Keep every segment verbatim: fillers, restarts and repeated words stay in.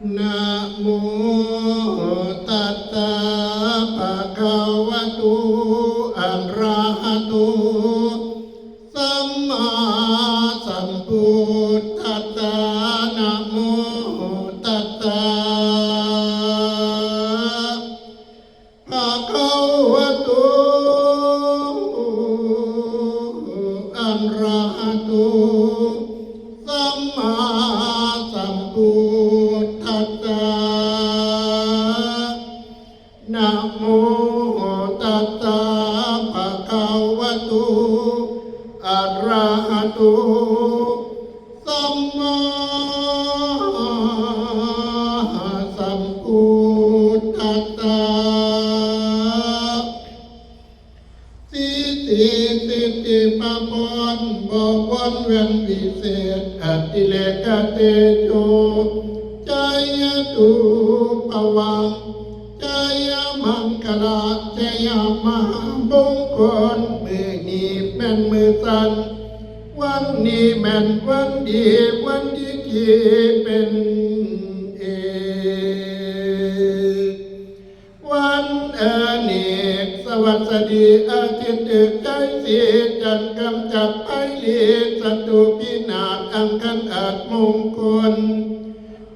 นะโมตัสสะภะคะวะโต อะระหะโต สัมมาสัมพุทธัสสะ นะโมตัสสะ ภะคะวะโต อะระหะโต สัมมาสัมพุทธัสสะ นะโมตัสสะ ภะคะวะโต อะระหะโต สัมมาสัมพุทธัสสะ สิทธิสิทธิพระพร บวรแว่นวิเศษ อติเรกเตโช จายะตูปวัง จายะมังคละ จายะมหามงคล มื้อนี้แม่นมื้อสัน วันนี้แม่นวันดี วันดีที่เป็นเอก วันอเนกสวัสดี อาทิตย์ตึกใจสี จันทร์กำจัดภัยลี ศัตรูพินาศ อังคารอัดมงคล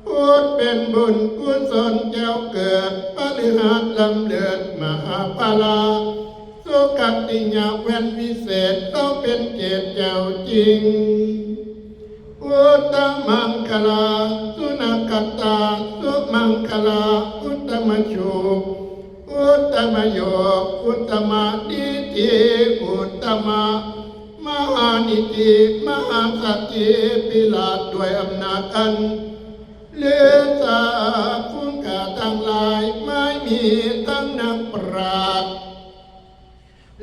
พุธเป็นบุญกุศลเจ้าเกิด พฤหัสล้ำเลิศ มหาพลา สุขติยะแว่นวิเศษ เต้าเป็นเกศเจ้าจริง อุตตมังคลา สุนักขตา สุมังคลา อุตตมโชค อุตตมโยค อุตตมนิธิ อุตตมมหานิธิ มหาสัตถิพิราช ด้วยอำนาจอันเลือสา ฝูงข้าทั้งหลาย ไม่มีทั้งนักปราชญ์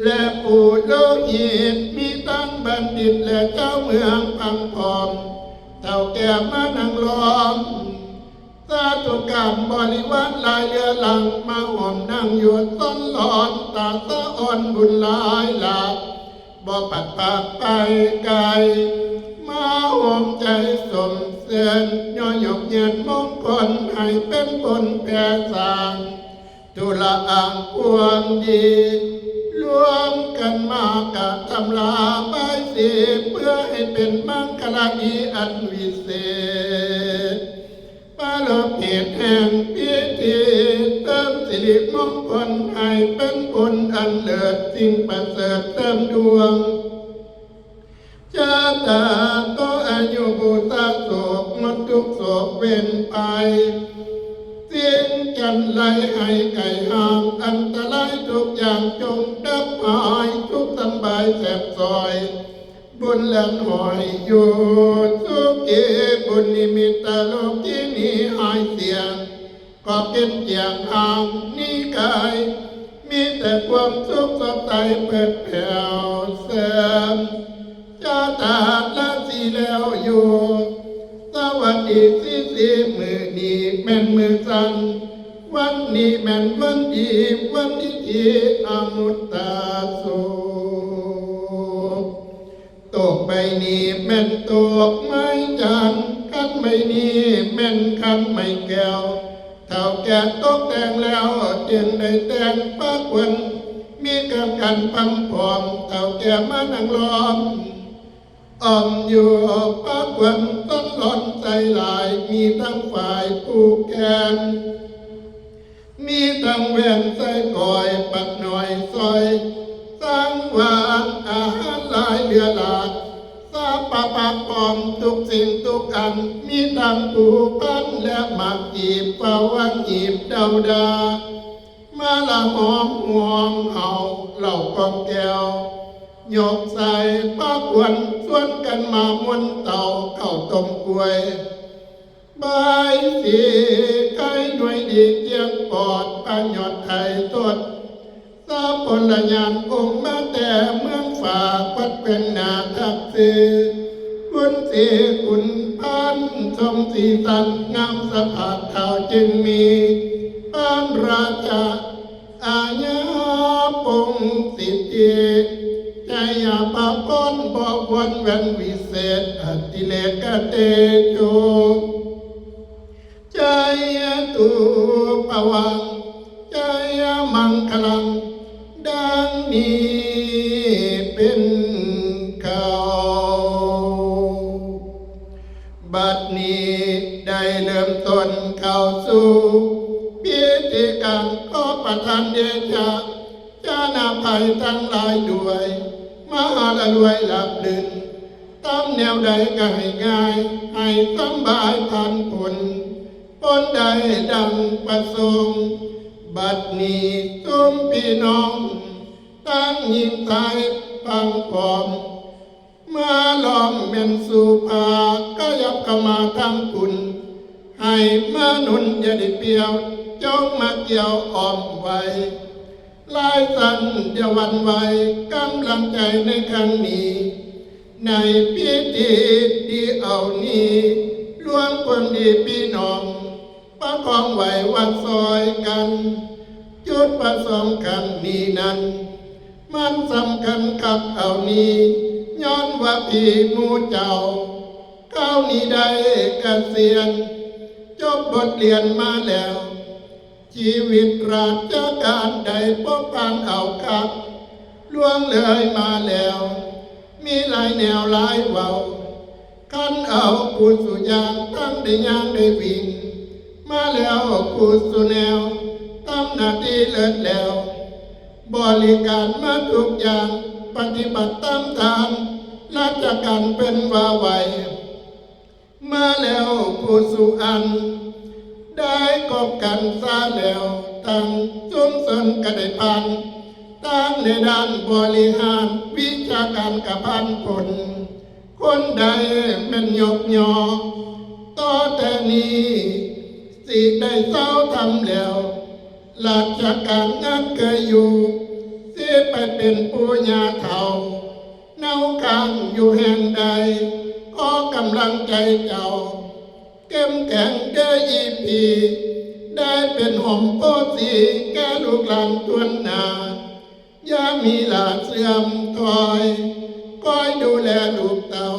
และปุโรหิต มีทั้งบัณฑิตและชาวเมืองพังพร้อม เฒ่าแก่มานั่งล้อม สาธุการบริวารหลายเรือนหลัง มาห้อมนั่งอยู่ซ้อนหลอน ตาสะอ่อนบุญหลายหลาก บ่ผัดปากไปไกล มาห้อมใจสมเสริญ ย่อยกเยียนมงคล ให้เป็นผลแผ่สร้าง ทุระอังความดี รวมกันมากระทำลาบายสี เพื่อให้เป็นมังคลาดีอันวิเศษ ปรเภทแห่งพิธี เติมสิริมงคลให้เป็นผลอันเลิศ สิ่งประเสริฐเติมดวง ชะตาต่ออายุบูชาโศก หมดทุกข์โศกเวรภัย สิ่งจันไรให้ไกลห่าง อันตรายทุกอย่างจงดับหาย ทุกข์สำบายแสบสอย บุญแล่นหอยอยู่สุขี บุญนิมิตตโลกินีหายเสียง ก็เป็นเจียงห่างนี้ไกล มีแต่ความสุขสดใสเปิดแผ่วเสริม ชะตาราศีแล้วอยู่ สวัสดีสีสี มื้อนี้แม่นมื้อสัน วันนี้แม่นวันดี วันดีที่อมุตตาสุข ตกใบนี้แม่นตกไม้จันทร์ คันใบนี้แม่นคันไม้แก้ว เฒ่าแก่ตกแต่งแล้ว จึงได้แต่งประกวร มีการกันพร่ำพร้อม เฒ่าแก่มานั่งล้อม อ้อมอยู่ประกวร ต้นหลอนใจหลาย มีทั้งฝ่ายผู้แคน มีทั้งแว่นใส่กอย ปัดหน่อยซอย สังวานอาหารหลายเหลือหลาก สาปะปะปลอมทุกสิ่งทุกอัน มีทั้งผู้พันและหมากจีบ เฝ้าหวังหีบเดาดา มาละหอมหวงเฮาเหล้ากองแก้ว ยกใส่ประกวร ชวนกันมาม่วนเตา เข้าต้มกล้วย บายสีไข่หน่วยดีเจียงปอด ประโยชน์ไทยทด สาพลยานองค์มาแต่เมืองฝาก วัดเป็นนาทักซื้อ คุณสีคุณพันชมสีสัน งามสะพานเท่าจึงมี พระราชา อาญาปงสิทธิ ชัยยาภาพร บวรแว่นวิเศษ อติเลกเตโช ชัยตูปวัง ชัยมังคลัง ดังนี้เป็นเขา บัดนี้ได้เริ่มต้นเข้าสู่พิธีการขอประทานเดชะ ชนะภัยทั้งหลายด้วย มหาละรวยหลับลื่น ทำแนวใดก็ให้ง่าย ให้สำบายผ่านพ้น พ้นได้ดังประสงค์ บัดนี้ซุมพี่น้อง ทั้งหญิงชายฟังพร้อม มาล้อมแม่นสู่ผ้า ขยับเข้ามาทางคุณ ให้มาหนุนอย่าได้เปรียว จงมาเกี่ยวอ้อมไว้ หลายสันอย่าหวั่นไหว กำลังใจในครั้งนี้ ในพิธีดีเอานี้ รวมคนดีพี่น้อง ประคองไหววัดซอยกัน จุดประสงค์ครั้งนี้นั้น มันสำคัญคักเอานี้ ย้อนว่าพี่หมู่เจ้า คราวนี้ได้เกษียณ จบบทเรียนมาแล้ว ชีวิตราชการได้พบผ่านเอาคัก ล่วงเลยมาแล้ว มีหลายแนวหลายเว้า คันเอาผู้สู่ย่างทั้งได้ย่างได้วิ่ง มาแล้วผู้สู่แนว ทำหน้าที่เลิศแล้ว บริการมาทุกอย่าง ปฏิบัติตามตาม ราชการเป็นว่าไหว มาแล้วผู้สู่อัน ได้คบกันซาแล้ว ทั้งชุมชนก็ได้ผ่าน ทั้งในด้านบริหาร วิชาการกะพันผล คนใดแม่นยกยอ ต่อแต่นี้ สิได้เศร้าทำแล้ว ราชการงานเคยอยู่ สิไปเป็นผู้ญาเฒ่า เนาค้างอยู่แห่งใด ขอกำลังใจเจ้า เข้มแข็งเด้ออีพี ได้เป็นหอมโพธิ์สีแก่ลูกหลานทวนหน้า อย่ามีลาเสื่อมถอย คอยดูแลลูกเต้า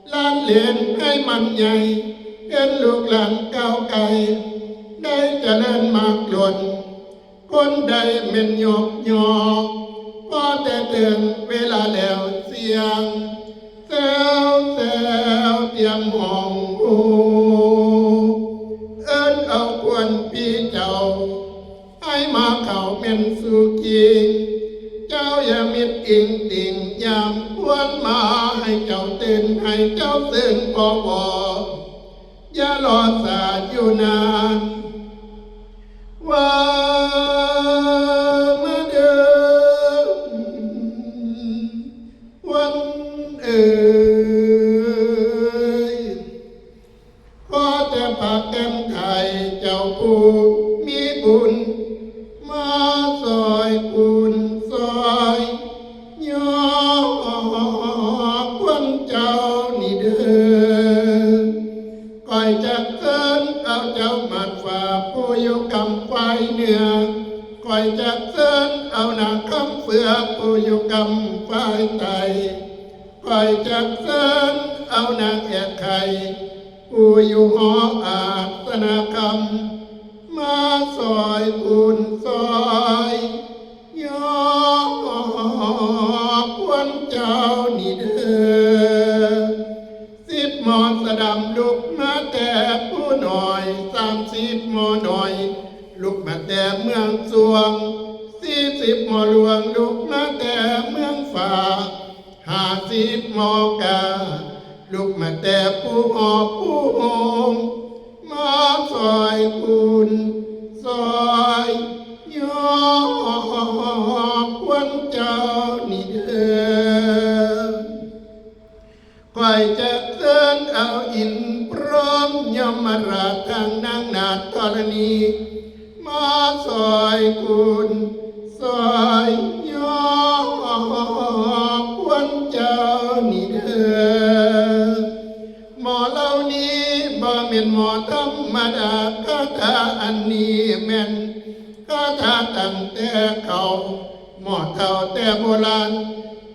หลานเหลนให้มันใหญ่ เป็นลูกหลานก้าวไกล ได้เจริญมากล้น คนใดแม่นยกยอ พอแต่เถิงเวลาแล้วเสียง แซวแซวเตรียมห้องโอ เอิ้นเอาควรพี่เจ้า ให้มาเข้าแม่นสู่คิง เจ้าอย่ามิดอิงติ่งยามควรมา ให้เจ้าตื่น ให้เจ้าตื่นพอวอ อย่ารอสาอยู่นาน ว่ามาเดิน วันเอ่ย ขอแต่พระแก้มไทยเจ้าผู้มีบุญ มาซอยคุณซอย ยอควรเจ้านี่เด้อ ข้อยจักเชิญเอาเจ้าหมากฟ้าผู้อยู่กำฝ่ายเหนือ ข้อยจักเชิญเอานางคำเฟือกผู้อยู่กำฝ่ายใต้ ข้อยจักเชิญเอานางแอกไข่ผู้อยู่หออาสนะคำ มาซอยคุณซอย ยอควรเจ้านี่เด้อ สิบหมอสะดำลุกมาแต่ผู้น้อย สามสิบหมอน้อย ลุกมาแต่เมืองสวง สี่สิบหมอหลวงลุกมาแต่เมืองฟ้า ห้าสิบหมอกา ลุกมาแต่ผู้หอผู้โฮม มาซอยคุณซอย ยอควรเจ้านี่เด้อ ข้อยจะเชิญเอาอินพร้อมยมราชทางนางนาถธรณี มาซอยคุณซอยยอควรเจ้านี่เด้อ หมอเหล่านี้บ่แม่นหมอธรรมดา คาถาอันนี้แม่นคาถาตั้งแต่เก่า หมอเฒ่าแต่โบราณ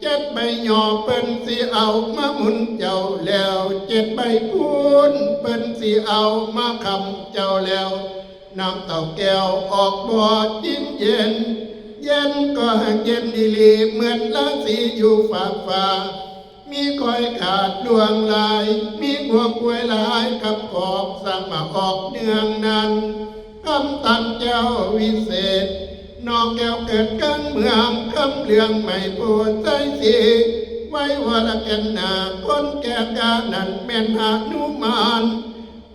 เจ เจ็ดใบหย่อเปิ้นสิเอามาหมุนเจ้าแล้ว เจ็ดใบปูนเปิ้นสิเอามาค้ำเจ้าแล้ว น้ำเต้าแก้วออกบ่อจินเย็น เย็นก็หากเย็นดีหลี เหมือนราศีอยู่ฟากฟ้า มีคอยขาดล่วงหลาย มีงัวควายหลายกับขอบ สร้างมาออกเนืองนั้น คำตันเจ้าวิเศษ นอกแก้วเกิดกลางเมือง คำเหลืองไม่โพธิ์ใจสี ไว้วรแก่นหนา คนแก่กานั้นแม่นหานุมาน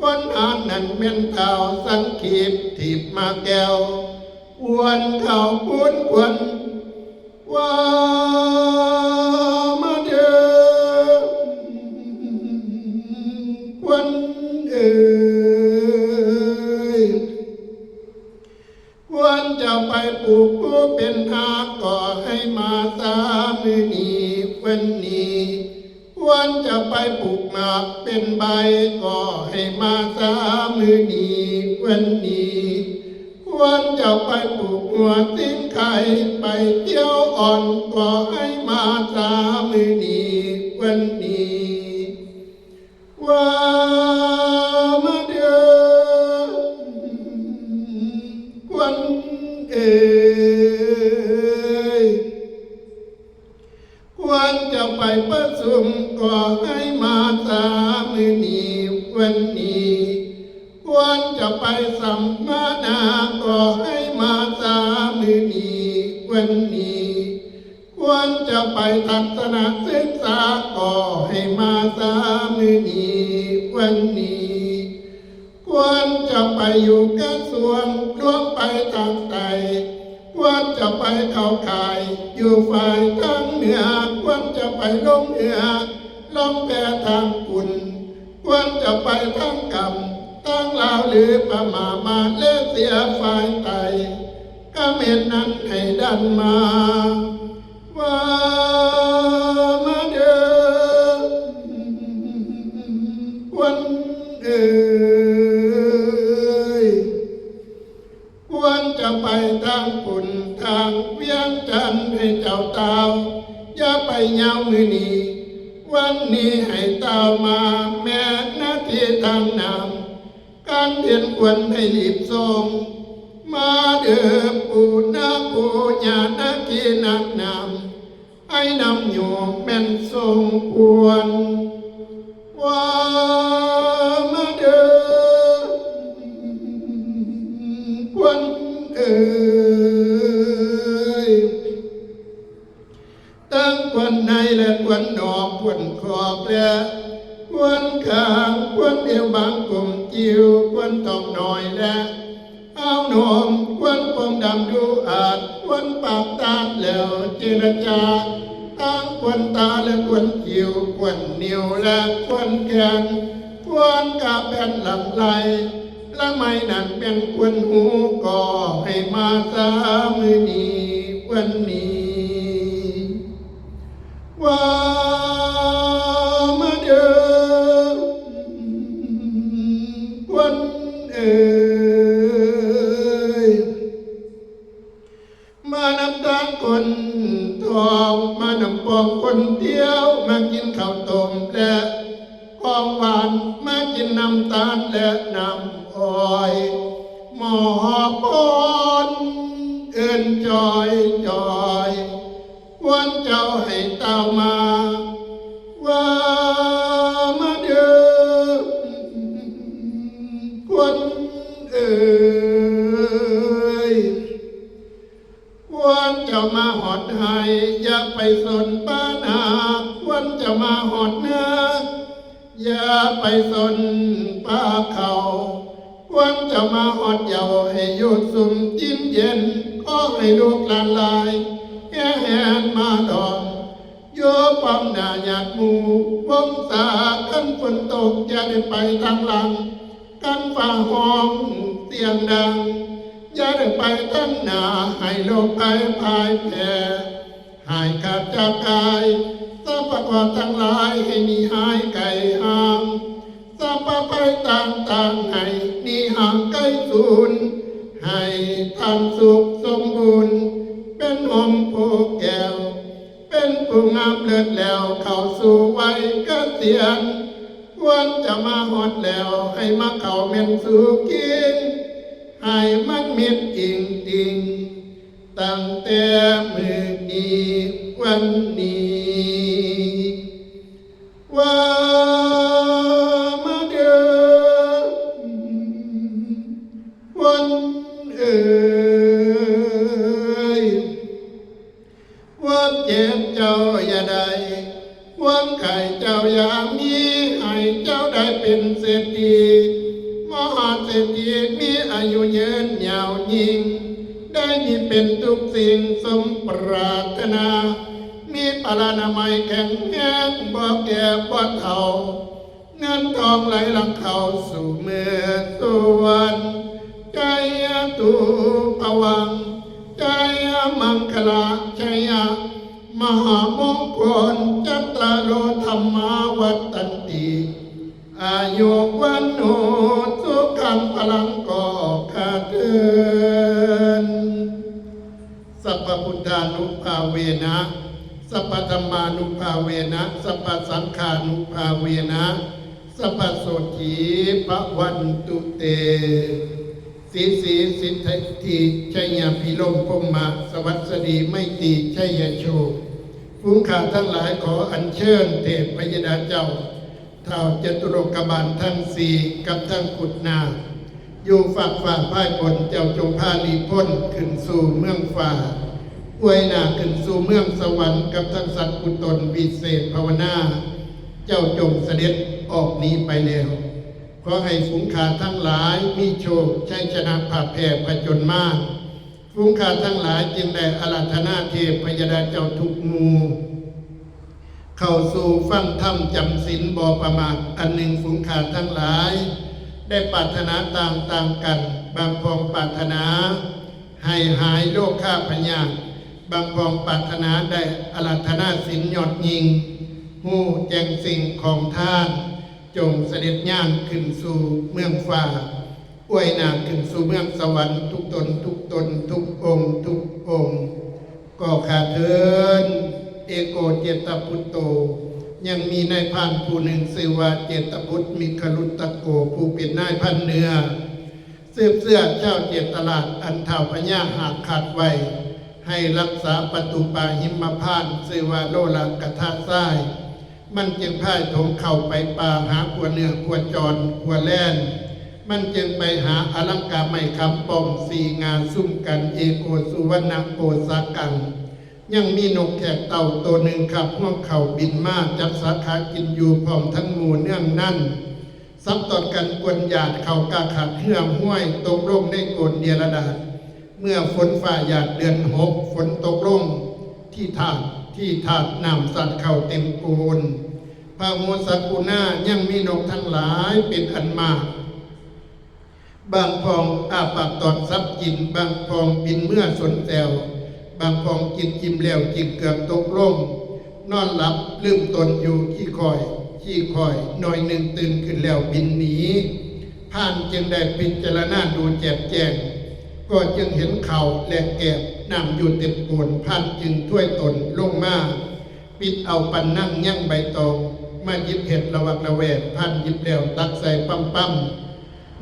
คนหานนั้นแม่นท้าวสังขีป ถีบมาแก้ว อ้วนเข้าปูนควัน ว่ามาเด้อ ควันเอ๋ย ควรจะไปปลูกผู้เป็นหาก ก็ให้มาสามื้อนี้วันนี้ ควรจะไปปลูกหมากเป็นใบ ก็ให้มาสามื้อนี้วันนี้ ควรจะไปปลูกหัวสิงไข่ ไปเที่ยวอ่อน ก็ให้มาสามื้อนี้วันนี้ ว่ามาเด้อ ควันเอ๋ย ควรจะไปประชุม ก็ให้มาสามื้อนี้วันนี้ ควรจะไปสัมมนา ก็ให้มาสามื้อนี้วันนี้ ควรจะไปทัศนศึกษา ก็ให้มาสามื้อนี้วันนี้ ควรจะไปอยู่กระทรวง ลวงไปทางใต้ ควรจะไปเข้าค่ายอยู่ฝ่ายทางเหนือ ควรจะไปลงเหนือ ลงแพทางกุ่น ควรจะไปทางกำ ทางลาวหรือพม่า มาเลเซียฝ่ายใต้ เขมรนั้นให้ดันมา ว่ามาเด้อ ควันเอ๋ย ควรจะไปทางกุ่นทางเวียงจันทน์ ให้เจ้าเต้า อย่าไปยาวมื้อนี้ วันนี้ให้เต้ามา แม่นาทีทางน้ำ การเรียนควรให้รีบส่ง มาเด้อปู่นาปู่ย่านาทีนักน้ำ ให้นำโยมแม่นส่งควร ว่ามาเด้อ ควันเอ๋ย ตั้งควันในและควันนอก ควันคอกและควันข้าง ควันเอวบางกลมจิ๋ว ควันท้องน้อยและ เอานม ควันผมดำดูอาด ควันปากตาดแล้วเจรจา ทั้งควันตาและควันคิ้ว ควันนิ้วและควันแขน ควันกะแผ่นหลั่งไหล ละไมนั้นเป็นควันหู ก็ให้มาสามื้อนี้วันนี้ ว่ามาเด้อ ควันเอ๋ย มานำทางคนท้อง มานำปองคนเที่ยว มากินข้าวต้มและของหวาน มากินน้ำตาลและน้ำอ้อย หมอปอนเอิ้นจอยจอย ควรเจ้าให้เต้ามา ว่ามาเด้อ ควันเอ๋ย ควรเจ้ามาฮอดไฮ่ อย่าไปสนป่านา ควรเจ้ามาฮอดนา อย่าไปสนป่าเขา ควรเจ้ามาฮอดเหย้า ให้อยู่ซุ่มกินเย็น ขอให้ลูกหลานหลาย แห่แหนมาดอม อยู่ป้อมหน้าญาติหมู่วงศา คันฝนตกอย่าได้ไปทางหลัง คันฟ้าฮ้องเสียงดัง อย่าได้ไปทางหน้า ให้โรคภัยพ่ายแพ้ หายขาดจากกาย สรรพเคราะห์ทั้งหลายให้หนีหายไกลห่าง สรรพภัยต่างๆให้หนีห่างไกลสูญ ให้ท่านสุขสมบูรณ์ เป็นห่มโพธิ์แก้ว เป็น ผู้งามเลิศแล้วเข้าสู่วัยเกษียณ ควรจะมาฮอดแล้วให้มาเข้าแม่นสู่กิน ให้มันมิดอิงติง ตั้งแต่มื้อนี้วันนี้ ว่ามาเด้อ คนเอ่ย ความเจ็บเจ้าอย่าได้ ความไข้เจ้าอย่ามี ให้เจ้าได้เป็นเศรษฐี มหาเศรษฐีมีอายุยืนยาวยิ่ง ได้มีเป็นทุกสิ่งสมปรารถนา มีพลานามัยแข็งแรง บ่แก่บ่เฒ่า เงินทองไหลหลั่งเข้าสู่เมืองสวรรค์ ชัยยะตูปวัง ชัยยะมังคละ ชัยยะมหามงคล จัตตาโรธัมมาวัตตันติ อายุวันโนสุขังพลังก็ข้าเทิน สัพพพุทธานุภาเวนะ สัพพธรรมานุภาเวนะ สัพพสังฆานุภาเวนะ สัพพโสถีภวันตุเต สีสีสิทธิชัยยาภิรมย์พรหมะ สวัสดีไมตรีชัยโชค ฝูงข้าทั้งหลายขออัญเชิญเทพพยดาเจ้า ท้าวจตุโลกบาลทั้งสี่กับทั้งกุดนา อยู่ฟากฟ้าภายบนเจ้าจงพาหลีพ้นขึ้นสู่เมืองฟ้า อวยหน้าขึ้นสู่เมืองสวรรค์กับทั้งสัตว์ผู้ตนวิเศษภาวนา เจ้าจงเสด็จออกหนีไปแล้ว ขอให้ฝูงข้าทั้งหลายมีโชคชัยชนะผ่าแพ้ผจญมาร ฝูงข้าทั้งหลายจึงได้อาราธนาเทพพยดาเจ้าทุกหมู่ เข้าสู่ฟังธรรมจำศีลบ่ประมาท อันหนึ่งฝูงข้าทั้งหลาย ได้ปรารถนาต่างๆกัน บางพองปรารถนา ให้หายโรคาพยาธิ บางพองปรารถนาได้อาราธนาศีลยอดยิ่ง ฮู้แจ้งสิ่งของท่าน จงเสด็จย่างขึ้นสู่เมืองฟ้า อวยหน้าขึ้นสู่เมืองสวรรค์ทุกตนทุกตนทุกองค์ทุกองค์ ก็ข้าเทิน เอโกเจตปุตโต ยังมีนายพรานผู้หนึ่งชื่อว่าเจตบุตรมิคลุตตะโก ผู้เป็นนายพรานเหนือ สืบเชื้อชาวเจตราชอันท้าวพญาหากขาดไว้ ให้รักษาประตูป่าหิมพานต์ชื่อว่าโลลากะทะทราย มันจึงพ่ายโถงเข้าไปป่าหาขัวเนื้อขัวจรขัวแล่น มันจึงไปหาอลังกาไม้คำป้อมสี่งาซุ่มกัน เอโกสุวรรณโกสากัง ยังมีนกแขกเต่าตัวหนึ่งขับห่วงเขาบินมาจับสาขากินอยู่พร้อมทั้งหมู่เนืองนั้น สับตอดกันกวนหยาดเขากาขาดเหื่อห้วยตกลงในโกนเดียรดาษ เมื่อฝนฝ่าหยาดเดือนหกฝนตกลง ที่ถาดที่ถาดน้ำสัดเข้าเต็มโกน พระโมสกุณายังมีนกทั้งหลายเป็นอันมาก บางพองอ้าปากตอดซับกิน บางพองบินเมื่อสนแซว บางพองกินอิ่มแล้วจิงเกือบตกลง นอนหลับลืมตนอยู่ขี้คอย ขี้คอย หน่อยหนึ่งตื่นขึ้นแล้วบินหนี พรานจึงได้พิจารณาดูแจ่มแจ้ง ก็จึงเห็นเขาและแกบน้ำอยู่เต็มโกน พรานจึงถ้วยตนลงมา ปิดเอาปันนั่งยังใบตอง มาหยิบเห็ดระวักระแวก พรานหยิบแล้วตักใส่ปั๊มปั๊ม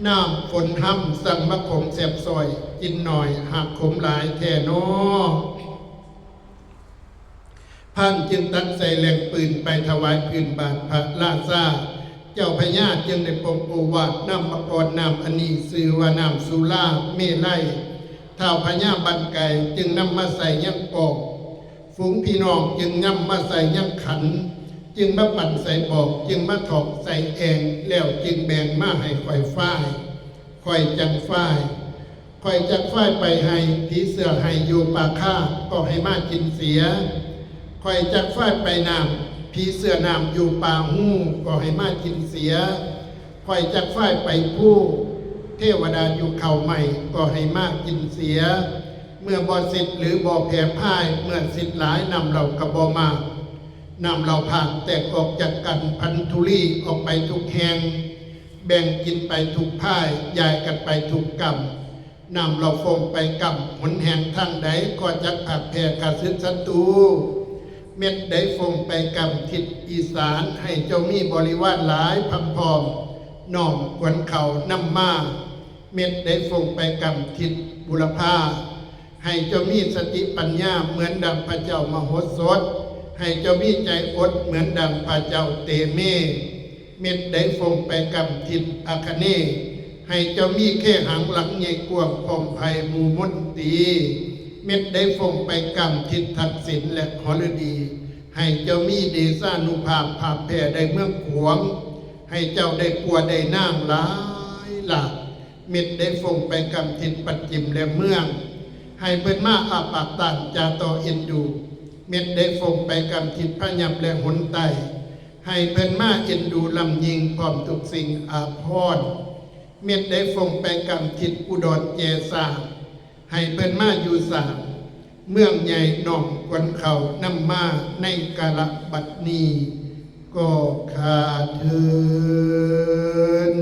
น้ำฝนห้ำสั่งมาขมแสบซอย กินหน่อยหากขมหลายแท้นอ พรานจึงตักใส่แหล่งปืนไปถวายพื้นบาทพระราชา เจ้าพญาจึงได้ปรงโอวาทนำมากรน้ำอันนี้ชื่อว่าน้ำสุราเมลัย ท้าวพญาบันไกจึงนำมาใส่ยังกอก ฝูงพี่น้องจึงนำมาใส่ยังขัน จึงมาปั่นใส่บอก จึงมาถอกใส่แอง แล้วจึงแบ่งมาให้ข่อยฝ่าย ข่อยจักฝ่าย ข่อยจักฝ่ายไปให้ ผีเสื้อให้อยู่ป่าคา ก็ให้มากินเสีย ข่อยจักฝ่ายไปน้ำ ผีเสื้อน้ำอยู่ป่าฮู ก็ให้มากินเสีย ข่อยจักฝ่ายไปภู เทวดาอยู่เขาใหม่ ก็ให้มากินเสีย เมื่อบ่สิทธิ์หรือบ่แผ่พ่าย เมื่อสิทธิ์หลายน้ำเหล้าก็บ่มาก น้ำเหล้าพากแตกออกจากกันพันธุลีออกไปทุกแห่ง แบ่งกินไปทุกพ่าย ยายกันไปทุกกำ น้ำเหล้าฟองไปกำ หนแห่งทางใดก็จักผักแผ่ข้าศึกศัตรู เม็ดใดฟงไปกำทิศอีสาน ให้เจ้ามีบริวารหลายพร่ำพร้อม น้อมขวัญเขานำมา เม็ดใดฟงไปกำทิศบุรพา ให้เจ้ามีสติปัญญาเหมือนดังพระเจ้ามโหสถ ให้เจ้ามีใจอดเหมือนดังพระเจ้าเตเม เม็ดใดฟงไปกำทิศอาคเนย์ ให้เจ้ามีเคหังหลังใหญ่กว้างพร้อมไพร่หมู่มนตรี เม็ดใดฟงไปกำทิศทักษิณและหรดี ให้เจ้ามีเดชานุภาพพาแผ่ได้เมืองขวาง ให้เจ้าได้ผัวได้นางหลายหลาก เม็ดใดฟงไปกำทิศปัจจิมและเมือง ให้เพิ่นมาอ้าปากต้านจาต่อเอ็นดู เม็ดใดฟงไปกำทิศพะยับและหนใต้ ให้เพิ่นมาเอ็นดูลำยิงพร้อมทุกสิ่งอาภรณ์ เม็ดใดฟงไปกำทิศอุดรแจสร้าง ให้เพิ่นมาอยู่สร้าง เมืองใหญ่น้อมขวัญเขานำมาในกาละบัดนี้ ก็ข้าเทิน